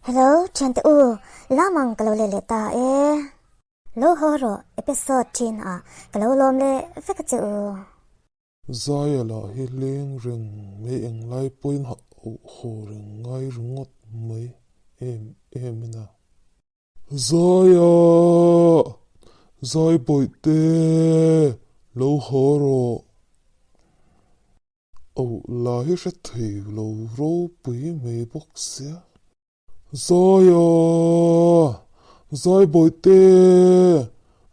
Hello thiante u, lamang ka lo let leh ta e. Lo haw rawh episode thin ah ka lo lawm leh vek a che u. Zaia lah hi leng reng mai englai pawhin ha auh haw reng ngai ringawt mai em em in a. Zaia! Zai bawihte! Lo haw rawh. Auh la hi hre thei lo ropui mai bawk sia. Zaia! Zai bawihte!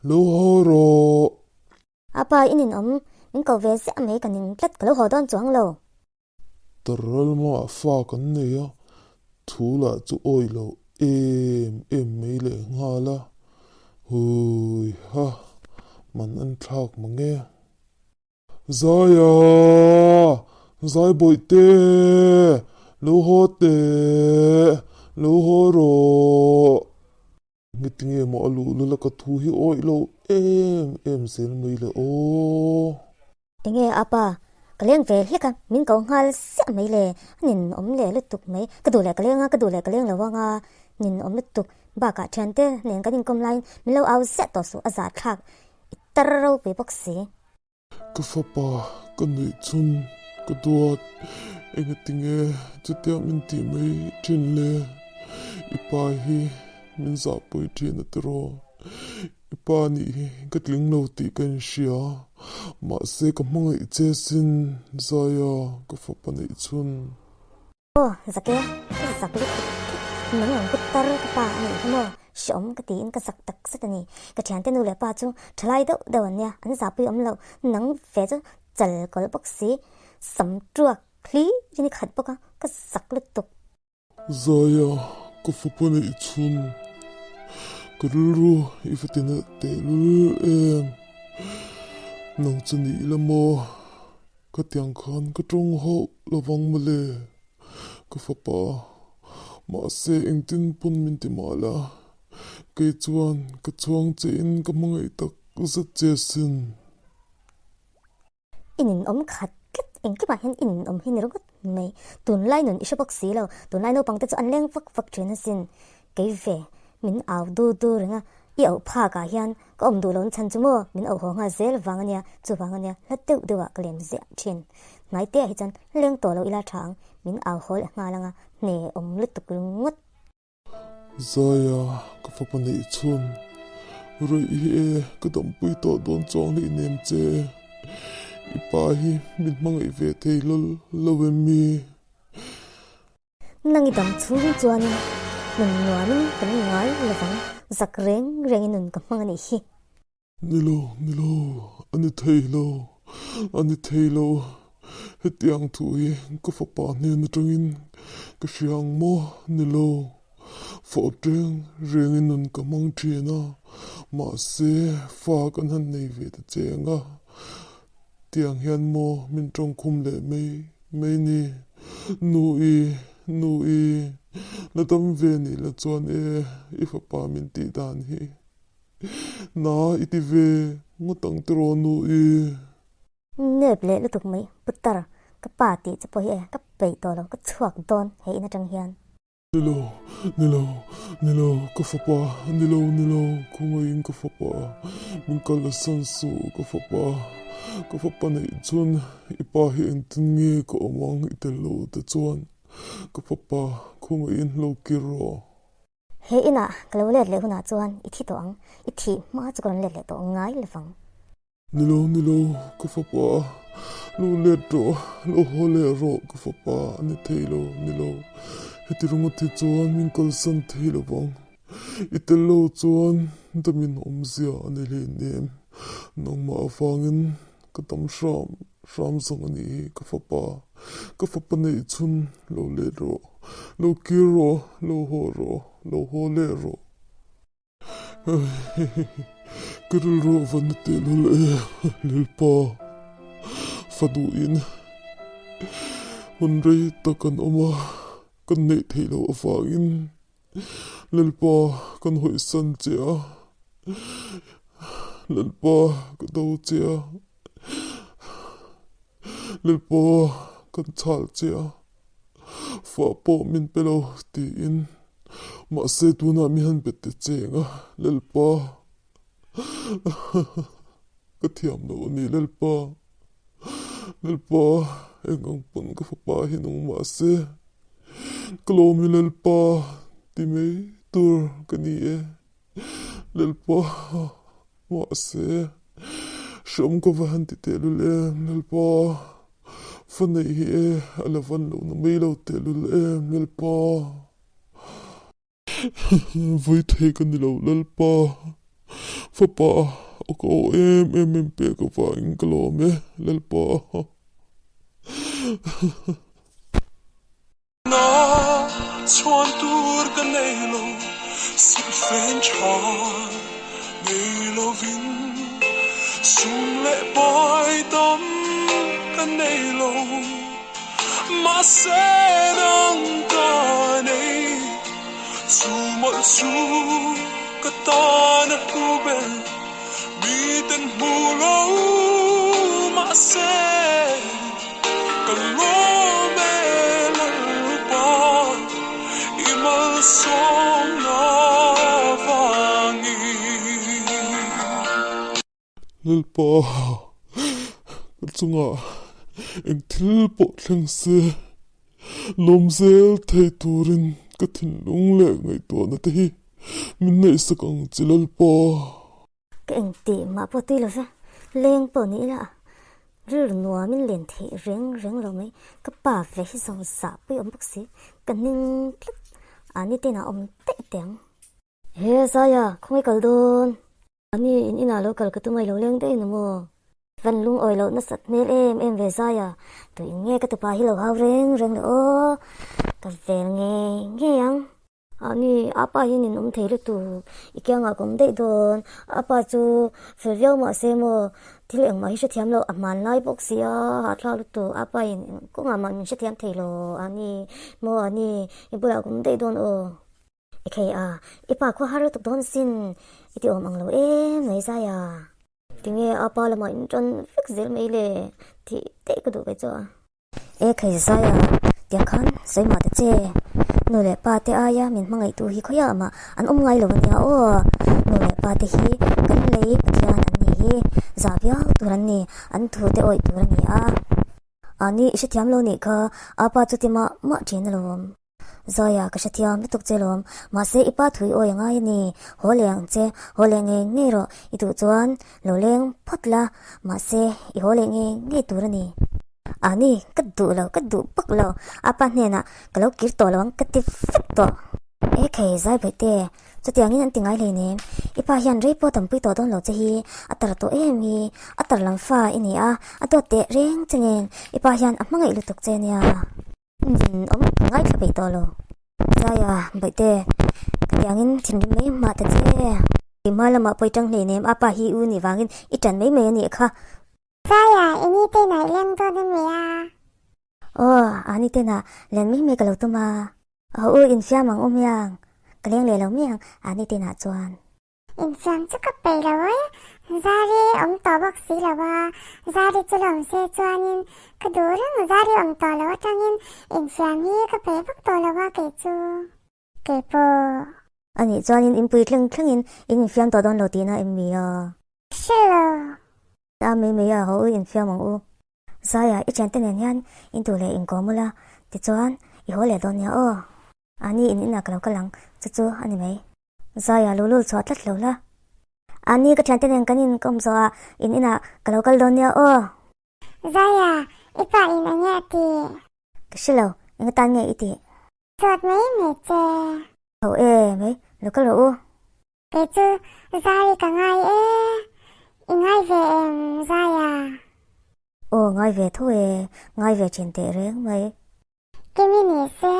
Lo haw rawh. Apa i ninawm, min ko ve ziah mai ka ning tlat ka lo haw dawn chuang lo. Taralma fa kan nei a, thu lah chu awih lo em em mai leh nghal a, hui ha, man an thlak mang e. Zaia! Zai bawihte! Lo haw teh! Lo haw rawh! Ngetinge maw a luh lul a ka thu hi awih lo em em zel mai le aw. Enge a pa, ka leng ve hlek a, min ko nghal siah mai le, a nin awm leh lutuk mai, ka duh leh ka leng a, ka duh leh ka leng lo ang a, nin awm lutuk, bakah thiante nen kan inkawm laiin min lo au ziah tawh suh, a zahthlak i tar ropui bawk si. Ka fapa ka nuih chhun ka duat, engatinge chutia min tih mai thin le, i pa hi min zahpui thin a tiraw, i pa nih hi ka tling lo tih ka inhria, mahse ka hmangaih che sin Zaia ka fapa neih chhun. Aw, zak e, ka zak lutuk tlat. Nang ang kut tar ka pa a nih hi maw? Hreawm ka tiin ka zak tak zet a ni. Ka thiante nu leh pa chu thalai deuh deuh an nia, an zahpui awm lo. Nang ve chu chal kawlh bawk si, sam tuak hli rin i khat bawk a, ka zak lutuk. Zaia, ka fapa neih chhun, ka rilru i va tina tehlul em? Nang chu ni ila maw? Ka tiang khan ka tawng hauh lovang mawle, ka fapa. Mahse engtin pawn min ti mah la, kei chuan ka chhuang che in ka hmangaih tak zet che sin. I ninawm khat tlat, engkimah hian i ninawm hi ni ringawt mai. Tunlai nun i hre bawk si lo, tunlai naupang te chu an leng vak vak thin asin. Kei ve, min au du du reng a, i auh phak ah hian ka awm duh lohna chhan chu maw min auh haw nghal zel vang ania, chuvang ania hla deuh deuh ah ka lem ziah thin. Hnaite ah hi chuan leng tawh lo ila tha ang, min au haw leh nghal anga hne awm lutuk ringawt. Zaia, ka fapa neih chhun, ruih hi e ka dampui tawh dawn chuang hlei nem che, i pa hi min hmangaih ve thei lawl lo em mi? Nang i dam chhung chuanin nun nuamin kan ngai lovang, zak reng rengin nun ka hmang a nih hi. Ni lo, ni lo, a ni thei lo, a ni thei lo. Hetiang thu hi ka fapa hnen atangin ka hria ang maw? Ni lo, fawh reng rengin nun ka hmang thin a, mahse fa kan han nei ve ta cheng a. Tiang hian maw min tawngkhum leh mai mai ni. Nu i, nu i, la dam ve nih la chuan e, i fapa min tih dan hi. Na i ti ve ngawt ang tiraw nu i. Nep leh lutuk mai, Putar, ka pa tih che pawh hi e, ka peih tawh lo, ka chhuak dawn he in atang hian. Nilo, nilo, nilo, ka fapa, nilo, nilo, khawngaihin ka fapa, min kal a san suh, ka fapa, ka fapa neih chuan i pa hi engtin nge ka awm ang i tel lo te chuan, ka fapa, khawngaihin lo kir rawh. He inah ka lo let leh hunah chuan i thi tawh ang, i thih hma chu ka rawn let leh tawh ngai lovang. Nilo, nilo, ka fapa, lo let rawh, lo haw leh rawh, ka fapa a ni thei lo, nilo, heti ringawt hi chuan min kalsan thei lo vang, i tel lo chuan damin awmzia a ni hleinem, nangmah avangin ka dam hram hram zawng a nih hi, ka fapa, ka fapa neih chhun, lo let rawh, lo kir rawh, lo haw rawh, lo haw leh rawh. Ka rilru a va na tehlul e, Lilpa. Fa duhin hun rei tak kan awm a, kan neih theih loh avangin Lalpa kan hawisan che a, Lalpa ka do che a, Lalpa kan chhal che a, fa pawh min pe lo tiin. Mahse tunah mi han bet te cheng a, Lalpa. Ka thiam lo a ni Lalpa. Lalpa, eng ang pawn ka fapa hi nung mahse ka lawm i Lalpa ti mai tur ka ni e. Lalpa, mahse hreawm ka va han ti tehlul em Lalpa. Fa neih hi e a la van lo na mai lo tehlul em Lalpa. Vawi thei ka ni lo Lalpa, fapa aw ka aw em em em pek avangin ka lawm e Lalpa. Na chhuan tur ka nei lo, silhfen tha nei lovin sum leh pai tam ka nei lo. Mahse nang ka nei, chu mawlh chu ka tan a hlu ber, miten hmu lo mahse ka lawm e Lalpa i malsawmna vangin. Lalpa, ka chungah eng thil pawh thleng se, lawm zel thei turin ka thinlung leh ngaihtuahna te hi min ngaihsak ang che Lalpa. Ka engtih mah pawh tui lo ve, leng pawh ni ila rilru nuamin len theih reng reng lo mai, ka pa ve hi zawng zah pui awm bawk si, ka ning tlat a ni te inah awm daih teh ang. He Zaia, khawngaih kal dawn. Ani in inah lo kal ka tum a i lo leng daih na maw? Van lungawi loh nasat hmel em em ve zai a, tu in nge ka tupa hi lo hau reng reng le aw, ka vel ngei ngei ang. Ani a pa hian in awm thei lutuk, i kiangah ka awm daih dawn, a pa chu fel viau mah se maw, thil engmah hi hrethiam loh a hmanlai bawk si a, hahthlak lutuk, a pa in kawngah mah min hrethiam thei lo, ani maw ani i bulah ka awm daih dawn aw. I khei a, i pa khua har lutuk dawn sin, i ti awm ang lo em mai zai a. Tinge a pa lamah in tan vek zel mai le tih daih ka duh ve chu a. E khei zai a, tiang khan sawi mah ta che, nu leh pa te aia min hmangaihtu hi khawiah mah an awm ngai lo ania aw, nu leh pa te hi kan lei Pathian an nih hi, zah viau tur an ni, an thu te awih tur a ni a. Ani i hrethiam lo nih kha, a pa chu ti mah mah thin alawm. Zaia, ka hrethiam lutuk che lawm. Mahse, i pa thui awi a ngai a ni. Haw leh ang che, haw leh ngei ngei rawh. I duh chuan lo leng phawt la, mahse, i haw leh ngei ngei tur a ni. A ni, ka duh lo, ka duh bawk lo. A pa hnenah ka lo kir tawh lo ang ka ti vek tawh. E khei, zai baih te, chutiangin an ti ngai hleinem. I pa hian rei pawh tampui tawh dawn lo che hi, a tar tawh em hi, a tar lam fa i ni a, a dawt teh reng che nen, i pa hian a hmangaih lutuk che nia. Nin awm ka ngaithla peih tawh lo. Zaia, Bawihte, ka tiangin thinrim mai mah ta che. I hma lamah pawh i tang hleinem, a pa hi u nih vangin i tan mai mai a nih kha. Zaia, i ni te inah i leng dawn em ni a? Aw, a ni te inah len mai mai ka lo tum a. Aw u, infiam ang u miang, ka leng leh lo mai ang, a ni te inah chuan. Infiam chu ka peih lo e, Zari awm tawh bawk si lo a, Zari chu lawm se chuanin ka duh reng, Zari awm tawh lo atangin infiam hi ka peih vak tawh lo a kei chu. Kei pawh. Anih chuanin inpui thleng thlengin in infiam tawh dawn lo tihna em mi a? Hre lo. A mai mai a, haw u infiam ang u. Zaia, i thiante nen hian in duh leh inkawm ula, tichuan i haw leh dawn nia aw. Ani in inah ka lo kal ang, chu chu a ni mai. Zaia lu lul chhuah tlat lo la. Ani ka thiante nen kan inkawm zawh ah in inah ka lo kal dawn nia aw. Zaia, i pa in eng nge a tih? Ka hre lo, eng atan nge i tih? Zawt mai mai che. Ho e mai, lo kal rawh u. Kei chu Zari ka ngai e, i ngai ve em Zaia? Aw ngai ve tho e, ngai ve thin teh reng mai. Kimi ni se,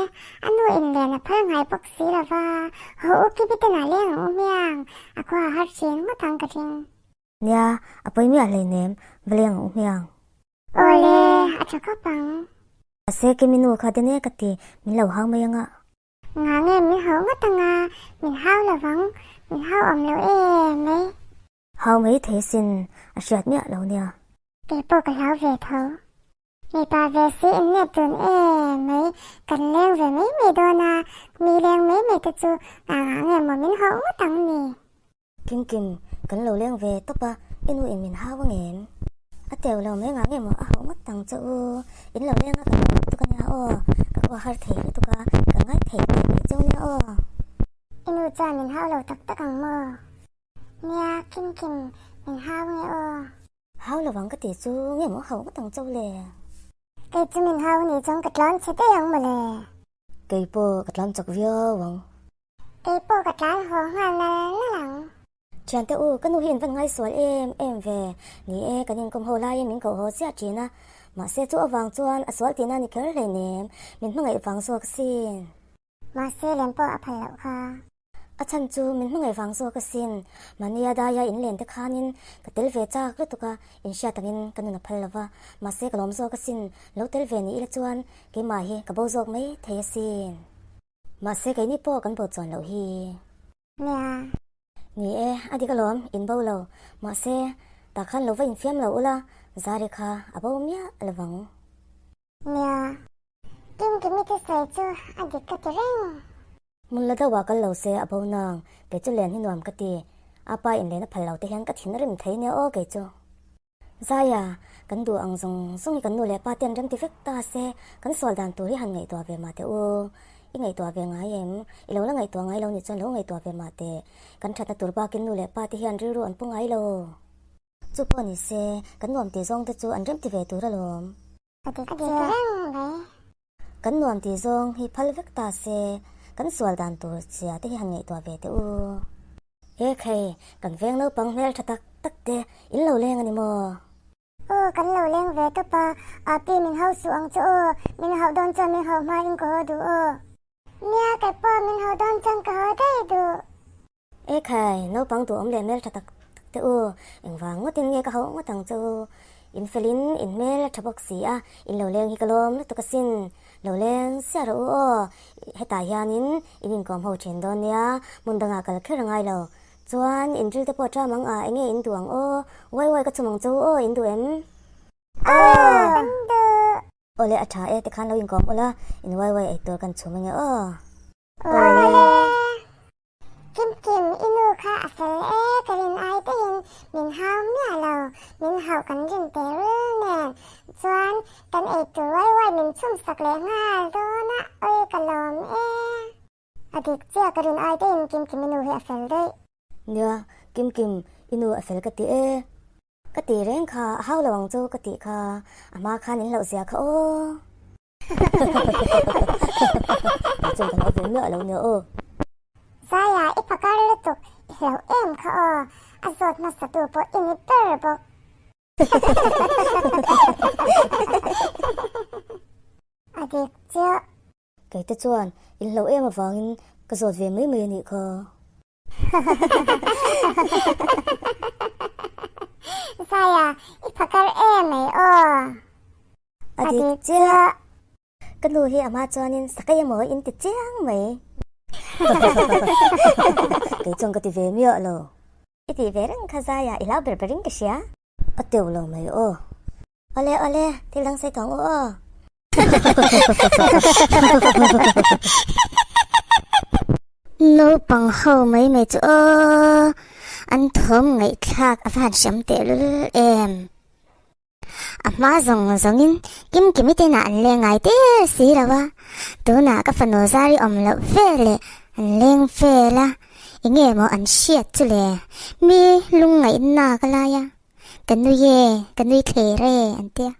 a nu in len a phal ngai bawk si lo va, haw u Kimi ten a leng ang u hmiang, a khua a har thin ngawt ang ka ring. Nia, a pawi miah hleinem, va leng ang u hmiang. Awle, a tha khawp ang. Mahse Kimi nu kha den e ka ti, min lo hau mai anga. Nga nge min hau ngawt anga, min hau lo vang, min hau awm lo e mai. Hau mai thei sin, a hriat miah lo nia. Kei pawh ka hlau ve tho. Mipa ve si in nep dun em mai, kan leng ve mai mai dawn a, mi leng mai mai te chu ngah nge maw min hauh ngawt ang ni. Kimkim, kan lo leng ve tawp a, i nu in min hau angem? A teu lo mai ngah nge maw a hauh ngawt ang che u, in lo leng a kan lo lutuk ania aw, ka khua har thei lutuk a, ka ngai thei teh mai cheu nia aw. I nu chuan min hau lo tak tak ang maw? Nia, Kimkim, min hau nge aw. Hau lo ang ka tih chu nge maw hauh ngawt ang chau le? Kei chu min hau nih chuan ka tlan chhe daih ang mawle. Kei pawh ka tlan chak viau ang. Kei pawh ka tlan haw nghal nal nal ang. Thiante u, ka nu hi in van ngaisual em em ve. Ni e, kan inkawm ho laiin min koh haw chiah thin a. Mahse chu avang chuan a sual tihna ni kher hleinem, min hmangaih vang zawk asin. Mahse lem pawh a phal loh kha. A chhan chu min hmangaih vang zawk asin. Mahnia daia in len te khanin ka tel ve chak lutuk a, in hriat angin ka nun a phal lo va. Mahse ka lawm zawk asin, lo tel ve ni ila chuan keimah hi ka bo zawk mai thei asin. Mahse keini pawh kan bo chuan loh hi. Nia. Ni e, a dik alawm, in bo lo. Mahse, tah khan lo va infiam lo ula, Zari kha a bo miah lovang. Nia, Kimkimi te sawi chu a dik ka ti reng. Hmun la deuhah kal lo se a bo nang, kei chu len hi nuam ka ti. A pa in len a phal lo te hian ka thin a rim thei nia aw kei chu. Zaia, kan duh ang zawng zawng hi kan nu leh pa te an remti vek ta se, kan sual dan tur hi han ngaihtuah ve mah teh u. I ngaihtuah ve ngai em? I lo la ngaihtuah ngai lo nih chuan lo ngaihtuah ve mah teh. Kan thatna tur bakin nu leh pa te hian rilru an pu ngai lo. Chu pawh ni se, kan nuam tih zawng te chu an remti ve tur alawm. A dik reng mai. Kan nuam tih zawng hi phal vek ta se, kan sual dan tur chhia te hi han ngaihtuah ve teh u. E khai, kan veng naupang hmel tha tak tak te in lo leng a ni maw? Aw, kan lo leng ve tawp a, Api min hau suh ang chu aw, min hauh dawn chuan min hauh hma in ka haw duh aw. Nia, kei pawh min hauh dawn chuan ka haw daih duh. E khai, naupang duhawm leh hmel tha tak tak te u, engvang ngawtin nge ka hauh ngawt ang che u? In felin in hmel a tha bawk si a, in lo leng hi ka lawm lutuk asin. Lo leng siah rawh u aw, hetah hianin in inkawm ho thin dawn nia, hmun dangah kal kher a ngai lo. Chuan in ril te pawh ṭam ang a, enge in duh ang aw? Uai uai ka chhum ang che u aw, in duh em? Aw, kan duh. Awle a tha e, tikhan lo inkawm ula, in uai uai ei tur kan chhum ange aw. Awle. Kim Kim, i nu kha a fel e, ka rin ai daihin min hau miah lo, min hauh kan rin teh rul nen chuan kan ei tur uai uai min chhum sak leh nghal dawn a, awi ka lawm e. A dik chiah ka rin ai daihin Kim Kim i nu hi a fel daih. Nia, Kim Kim, i nu a fel ka ti e. Ka tih reng kha a hau lo ang chu ka tih kha, a hma khan in hlauh zia kha aw. Kei chuan ka hlau ve miah lo nia aw. Zaia i phakar lutuk i hlauh em kha aw, a zawt hmasa tu pawh i ni ber bawk. A dik chiah. Kei te chuan in hlauh em avangin ka zawt ve mai mai a nih kha. Zaia, i phakar em mai aw. A dik chiah. Ka nu hi a hma chuanin sakei emaw in ti chiang mai. Kei chuan ka ti ve miah lo. I tih ve reng kha Zaia, i hlau ber berin ka hria. A teuh lo mai aw. Awle awle, thil dang sawi tawng u aw. Naupang ho mai mai chu aw, an thawm ngaihthlak a va han hriam tehlul em. A hma zawng zawngin Kimkimi te inah an leng ngai der si lo a, tunah ka fanu zari awm loh vel leh an leng vel a, enge maw an hriat chu le, mi lungngaihna ka lai a, ka nui e, ka nui thler e an tia.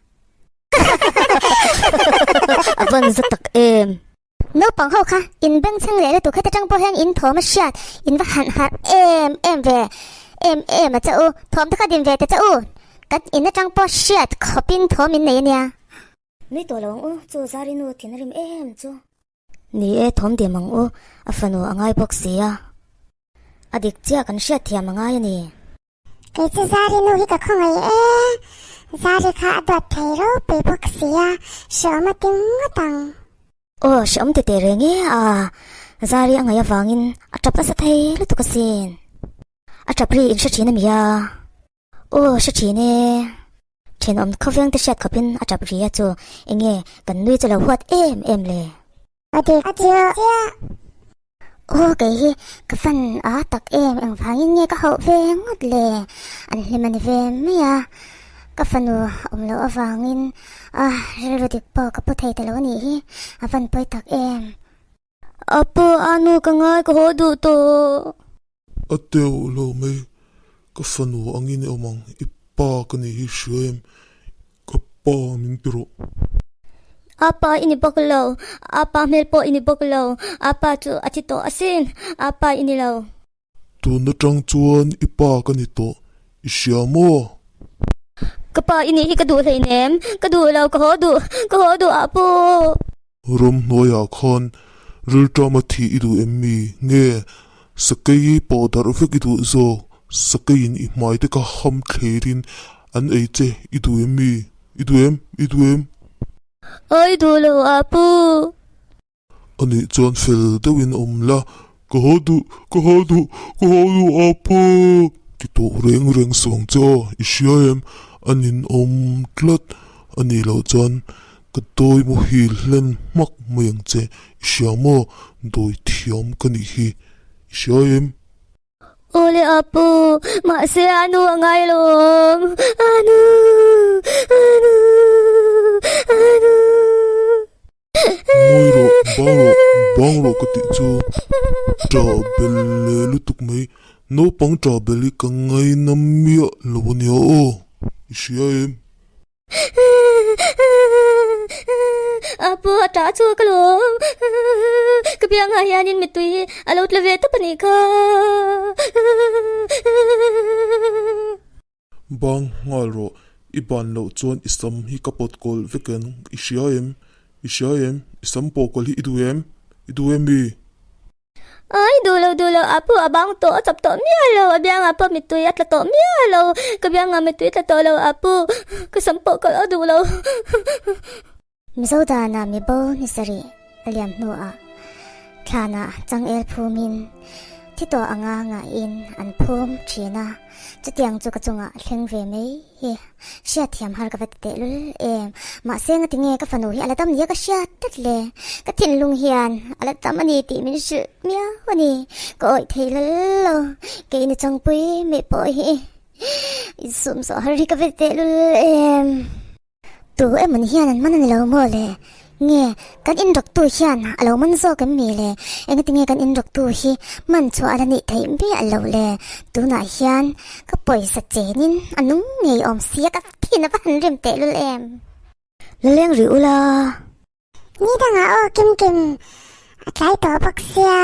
A van za tak em. Naupang ho kha in bengchheng leh lutuk heta tang pawh hian in thawm a hriat in va han harh em em ve em em a che u thawm te kha din ve ta che u kan in atang pawh hriat khawp in thawm in nei ania. Nui tawh lo ang u chu Zari nu thin a rim em chu. Ni e thawm dim ang u a fanu a ngai bawk si a. A dik chiah kan hriat thiam a ngai a ni. Kei chu Zari nu hi ka khawngaih e, Zari kha a duat thei ropui bawk si a, hreawm a ti ngawt ang. Aw, hreawm ti teh reng e a, Zari a ngaih avangin a tap nasa thei lutuk asin. A tap ri in hre thin a mi a? Aw, hre thin e. Thenawm khawveng te hriat khawpin a tap ri a chu enge kan nui chu lo huat em em le. A dik chiah. Aw kei hi ka fan a tak em engvangin nge ka hauh ve ngawt le? An hlim a ni ve mai a, ka fanu awm loh avangin a rilru dik pawh ka pu thei ta lo a nih hi, a van pawi tak em. Apu a nu ka ngai ka haw duh tawh. A teuh lo mai, ka fanu angin i awm ang, i pa ka nih hi hria em? Ka pa min ti rawh. A pa i ni bawk lo, a pa hmel pawh i ni bawk lo, a pa chu a thi tawh asin, a pa i ni lo. Tun atang chuan i pa ka ni tawh, i hria maw? Ka pa i nih hi ka duh hleinem, ka duh lo, ka haw duh, ka haw duh ah pu. Ramhnuaiah khan rilṭama thih i duh em mi? Nge sakei pawh darh vek i duh zawk? Sakeiin i hmai te kha ham thlerin an ei che i duh em mi? I duh em? I duh em? Awi duh lo ah pu. Anih chuan fel deuhin awm la, ka haw duh, ka haw duh, ka haw duh ah pu. Ti tawh reng reng suang che aw, i hria em? A ninawm tlat anih loh chuan Ka dawi muhil hlen hmak mai ang che, i hria maw? Dawi thiam ka nih hi, i hria em? Aw le Apu, mahse a nu a ngai lo awm, a nu, a nu, a nu. Ngawi rawh, bang rawh, bang rawh ka tih chu ṭah bel leh lutuk mai, naupang ṭah bel hi ka ngaina miah lo a nia aw, i hria em? Apu a tah chhuak alawm ka biangah hianin mittui hi a lo tla ve tawp a nih kha. Bang nghal rawh, i ban loh chuan i sam hi ka pawt kawl vek ang, i hria em? I hria em? I sam pawh kawl hi i duh em? I duh em mi? Ai duh lo duh lo a pawh a bang tawh a chap tawh miah lo a biangah pawh mittui a tla tawh miah lo ka biangah mittui tla tawh lo a pu ka sam pawh ka lo duh lo. Mizo dana mi bo ni sarih a liam hnuah thlanah changel phumin thi tawh anga ngaihin an phum thin a, chutiang chu ka chungah thleng ve mai hi. Hriat thiam har ka va ti teh lul em. Mahse ngati nge ka fanu hi a la dam nia ka hriat tlat le. Ka thinlung hian a la dam a ni tih min hrilh miau a ni. Ka awih thei lal lo. Kei ni changpui meh pawh hi insum zawh har hi ka va ti teh lul em. Tu emaw ni hian an man a ni lo maw le? Nge kan inrawktu hian a lo man zawk em mi le? Engati nge kan inrawktu hi man chhuah a la nih theih miah loh le? Tunah hian ka pawisa chenin a nung ngei awm sia ka thin a va han rim tehlul em? La leng rih ula. Ni dangah aw Kim Kim, a tlai tawh bawk sia,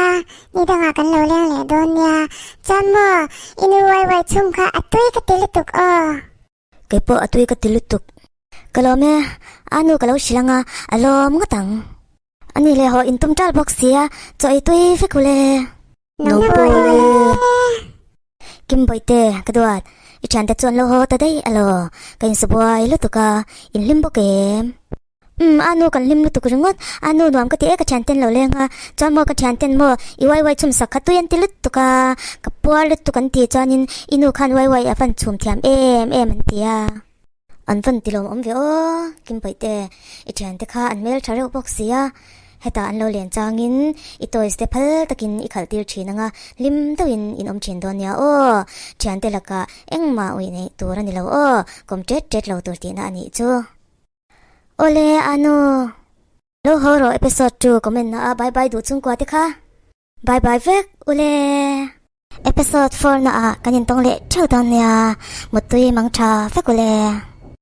ni dangah kan lo leng leh dawn nia. Chuan maw, i nu uai uai chhung kha a tui ka ti lutuk aw. Kei pawh a tui ka ti lutuk. Ka lawm e, a nu ka lo hrilh anga a lawm ngawt ang. A ni leh haw intum ṭal bawk sia, chaw ei tui vek u le. Nang pawh le. Kim Bawihte, ka duat, i ṭhiante chu an lo haw ta daih alaw, ka insabuai lutuk a, in hlim bawk em? Umm, a nu kan hlim lutuk ringawt, a nu nuam ka ti e ka thianten lo leng a, chuan maw ka thianten maw i uai uai chhum sak kha tui an ti lutuk a, ka puar lutuk an ti chuanin i nu khan uai uai a van chhum thiam em em an ti a. An van ti lawm awm ve aw, Kimpuite, i thiante kha an hmel tha reuh bawk si a, hetah an lo len changin i toys te phal takin i khalh tir thin anga hlim deuhin in awm thin dawn nia aw, thiante lakah engmah uih neih tur a ni lo aw, kawm tet tet lo tur tihna a nih chu. Awle Anu. Lo haw rawh episode 2 comment na a bye bye duh chhungkua te kha. Bye bye vek ule. Episode 4 na ah kan intawng leh theuh dawn nia. Muttui mang tha vek ule.